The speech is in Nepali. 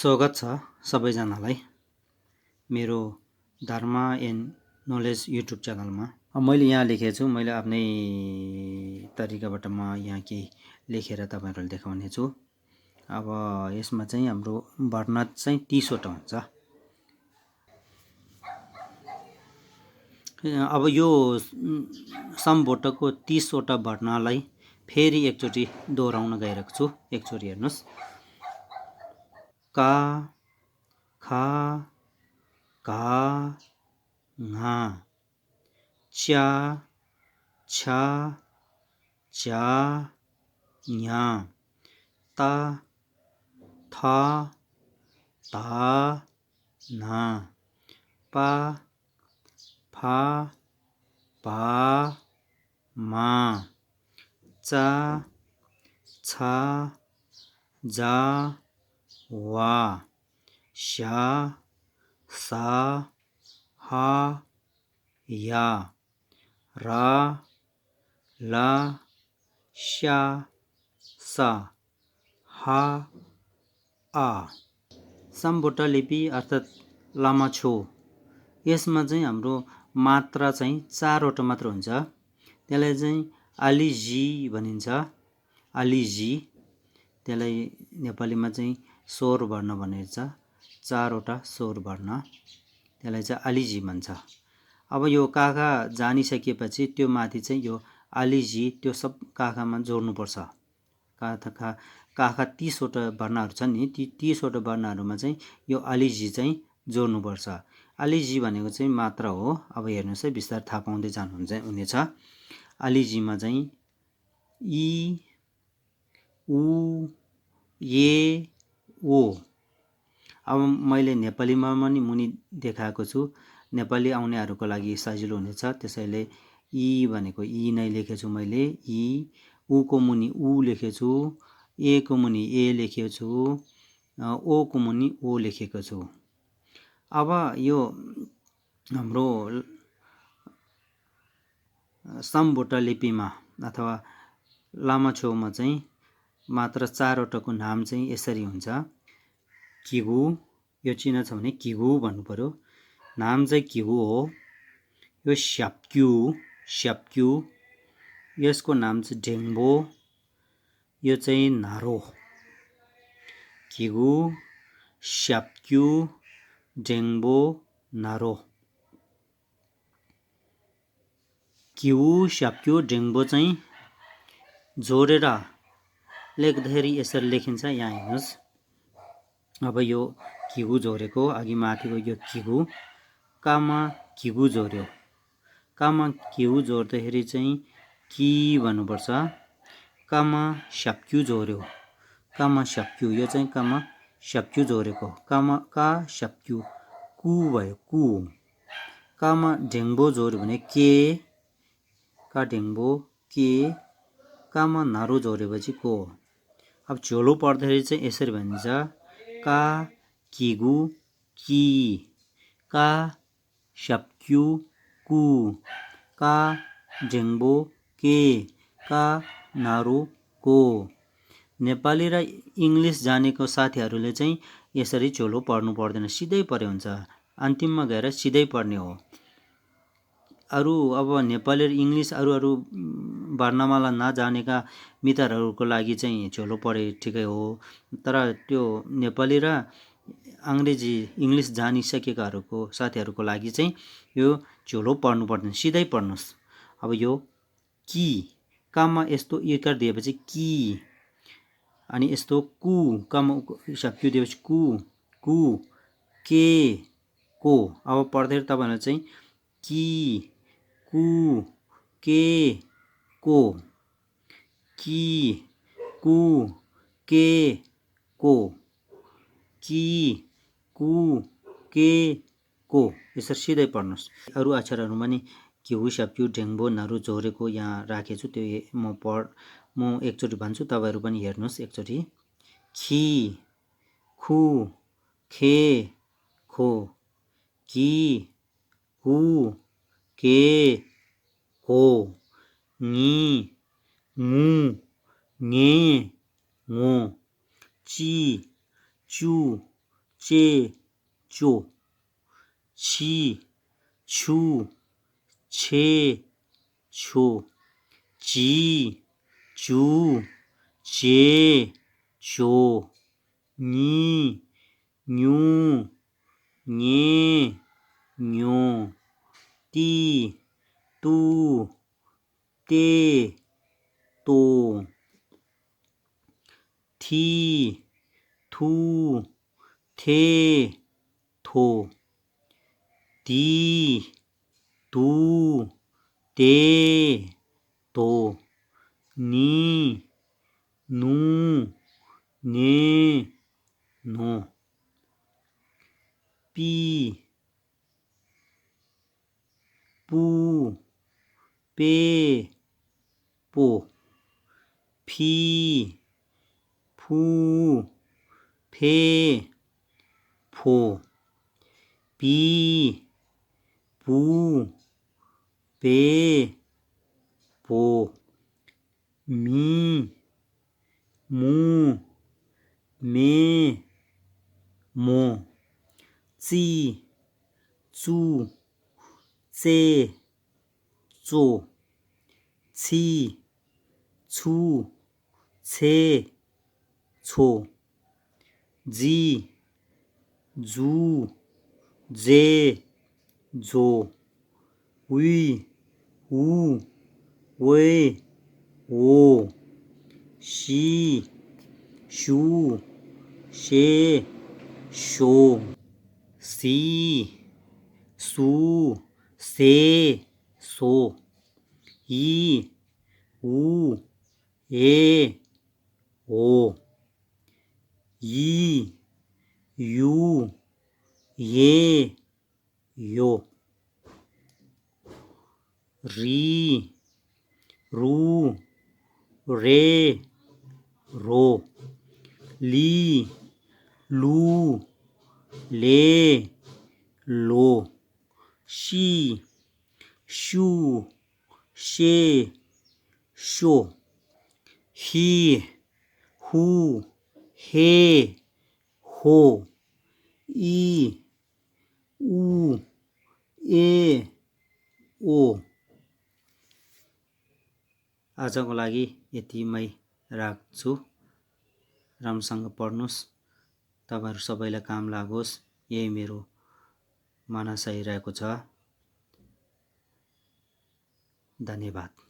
स्वागत छ सबैजनालाई मेरो धर्म एन्ड नलेज युट्युब च्यानलमा। मैले यहाँ लेखेको छु, मैले आफ्नै तरिकाबाट म यहाँ केही लेखेर तपाईहरुलाई देखाउने छु। अब यसमा चाहिँ हाम्रो वर्ण चाहिँ 30 वटा हुन्छ। अब यो सम्बोटको 30 वटा वर्णलाई फेरि एकचोटी दोहोऱ्याउन गइरहेको छु। एकचोटी हेर्नुस्। का, खा, घा, घा, च्या, छा, झा, ञा, ता, था, धा, ना, पा, फा, भा, मा, चा, छा, जा, वा, शा, सा, हा, या, रा, ला, शा, सा, हा, आ। सम्बोटा लिपि अर्थात् लामाछो, यसमा चाहिँ हाम्रो मात्रा चाहिँ 4 वटा मात्र हुन्छ। त्यसलाई चाहिँ आलिजी भनिन्छ। आलिजी, त्यसलाई नेपालीमा चाहिँ स्वर वर्ण भनिन्छ। 4 वटा स्वर वर्ण, त्यसलाई चाहिँ आलिजी भन्छ। अब यो काखा जानिसकेपछि त्यो माथि चाहिँ यो आलिजी त्यो सब काखामा जोड्नुपर्छ। काखा 30 वटा वर्णहरू छन् नि, ती 30 वटा वर्णहरूमा चाहिँ यो आलिजी चाहिँ जोड्नुपर्छ। आलिजी भनेको चाहिँ मात्रा हो। अब हेर्नुस् है, बिस्तारै थाहा पाउँदै जानुहुनेछ। आलिजीमा चाहिँ इ, उ, ए, ओ। अब मैले नेपालीमा पनि मुनि देखाएको छु। नेपाली आउनेहरूको लागि सजिलो हुनेछ, त्यसैले इ भनेको इ नै लेखेको छु मैले। इ, उ को मुनि उ लेखेको छु, ए को मुनि ए लेखेको छु, ओ को मुनि ओ लेखेको छु। अब यो हाम्रो सम्बोटा लिपिमा अथवा लामाछोमा चाहिँ मात्र 4 वटाको नाम चाहिँ यसरी हुन्छ। किगु, यो चिन्ह छ भने किगु भन्नु पर्यो। नाम चाहिँ किगु हो। यो स्याप्क्यु, स्याप्क्यु। यसको नाम चाहिँ ढेङ्बो, यो चाहिँ नारो। किगु, स्याप्क्यु, ढेङ्बो, नारो। किगु, स्याप्क्यु, ढेङ्बो चाहिँ जोडेर लेख्दाखेरि यसरी लेखिन्छ। यहाँ हेर्नुहोस्। अब यो किगु जोडेको, अघि माथिको यो किगु, कामा किगु जोड्यो। कामा किगु जोड्दाखेरि चाहिँ कि भन्नुपर्छ। कामा स्याप्क्यु जोड्यो, कामा स्याप्क्यु, यो चाहिँ कामा स्याप्क्यु जोडेको। कामा का स्याप्क्यु, कु भयो, कु। कामा ढेङ्बो जोड्यो भने के, का ढेङ्बो, के। कामा नारो जोडेपछि को। अब झोलो पर्दाखेरि चाहिँ यसरी भनिन्छ। का किगु कि, का स्याप्क्यु कु, का ढेङ्बो के, का नारो को। नेपाली र इङ्ग्लिस जानेको साथीहरूले चाहिँ यसरी झोलो पढ्नु पर्दैन, सिधै पढे हुन्छ। अन्तिममा गएर सिधै पढ्ने हो। अरू अब नेपाली र इङ्ग्लिस अरू वर्णमाला नजानेका मित्रहरूको लागि चाहिँ झोलो पढे ठिकै हो। तर त्यो नेपाली र अङ्ग्रेजी इङ्ग्लिस जानिसकेकाहरूको साथीहरूको लागि चाहिँ यो झोलो पढ्नु पर्दैन, सिधै पढ्नुहोस्। अब यो कि, काममा यस्तो इकार दिएपछि कि, अनि यस्तो कु, काममा स्याप्क्यु दिएपछि कु, कु, के, को। अब पढ्दाखेरि तपाईँहरूलाई चाहिँ कि, कु, के, को, कि, कु, के, को, कि, कु, के, को। यसरी सिधै पढ्नुहोस्। अरू अक्षरहरू पनि किगु, स्याप्क्यु, ढेङ्बो, नारो जोडेको यहाँ राखेको छु। त्यो म एकचोटि भन्छु, तपाईँहरू पनि हेर्नुहोस् एकचोटि। खि, खु, खे, खो, कि, कु, के, को, ङि, ङु, ङे, ङो, चि, चु, चे चो छि छु छे छो ची चू चे चो नी न्यू न्ये न्यो ती तू ते तो थी थू थे थो ती तू ते तो नी नू ने नो पी पू पे पो फी फू फे फो पी पू पे पो मी मू मे मो ची चू चे चो छि छु छे छो जी जू जे जो वी वू वे वो शी शू शे शो सी सू से सो ई ऊ ए ओ यी यू ये यो री रू रे रो ली लू ले लो शी शू शे शो ही हू हे हो ई ऊ ए ओ आजको लागि यतिमै राख्छु। राम्रोसँग पढ्नुहोस्, तपाईँहरू सबैलाई काम लागोस्, यही मेरो मानसाइ रहेको छ। धन्यवाद।